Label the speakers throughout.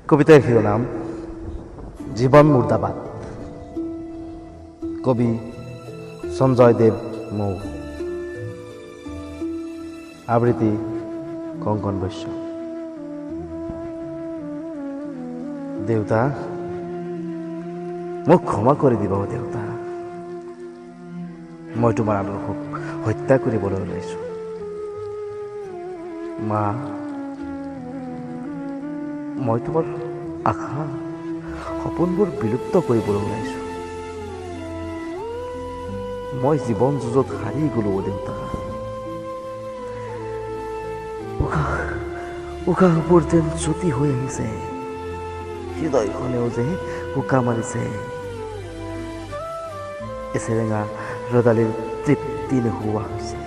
Speaker 1: কবিতাৰ শিৰোনাম জীৱন মুৰ্দাবাদ। কবি সঞ্জয় দেৱ মৌ। আবৃত্তি কংকন বৈশ্য। দেউতা, মোক ক্ষমা কৰি দিব দেউতা, মই তোমাৰ আদৰ্শক হত্যা কৰিবলৈ ওলাইছোঁ। মা, মই তোমাৰ আশা সপোনবোৰ বিলুপ্ত কৰিবলৈ ওলাইছোঁ। মই জীৱন যুঁজত হাৰি গ'লো দেউতা। উশাহবোৰ যেন চুটি হৈ আহিছে, হৃদয়খনেও যে উকা মাৰিছে। এচেৰেঙা ৰ'দালিৰ তৃপ্তি নোহোৱা হৈছে।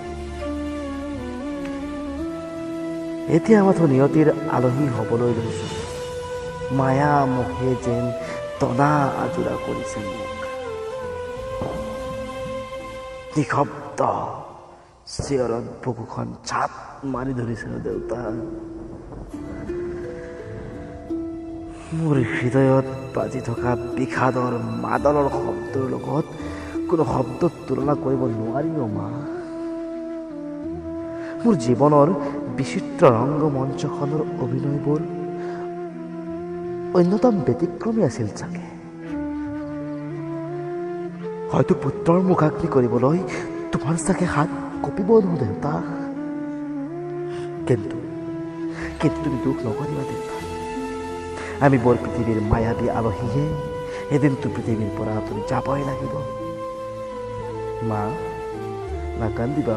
Speaker 1: এতিয়া মাথো নিয়তিৰ আলহী হ'বলৈ লৈছোঁ। মায়া মোহে যেন টনা আজোৰা কৰিছে মোক। নিশব্দ চিঞৰত বুকুখন ছাপ মাৰি ধৰিছে দেউতা। মোৰ হৃদয়ত বাজি থকা বিষাদৰ মাদলৰ শব্দৰ লগত কোনো শব্দত তুলনা কৰিব নোৱাৰিও মা। মোৰ জীৱনৰ বিচিত্ৰ ৰংগমঞ্চখনৰ অভিনয়বোৰ অন্যতম ব্যতিক্ৰমী আছিল চাগে। হয়তো পুত্ৰৰ মুখাগ্নি কৰিবলৈ তোমাৰ চাগে হাত কঁপিব নহয় দেউতা, কিন্তু কিন্তু তুমি দুখ নকৰিবা দেউতা। আমি বৰ পৃথিৱীৰ মায়াবী আলহীহে, এদিনতো পৃথিৱীৰ পৰা আঁতৰি যাবই লাগিব। মা, নাকান্দিবা।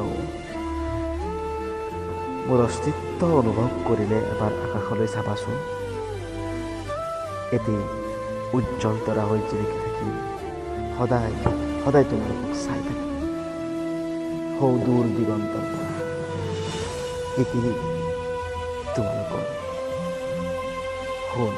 Speaker 1: মোৰ অস্তিত্ব অনুভৱ কৰিলে এবাৰ আকাশলৈ চাবাচোন। এটি উজ্জ্বল তৰা হৈ জিলিকি থাকিম, সদায় সদায় তোমালোকক চাই থাকিম সৌ দূৰ দিগন্তৰ পৰা। এটি তোমালোকৰ সোণ।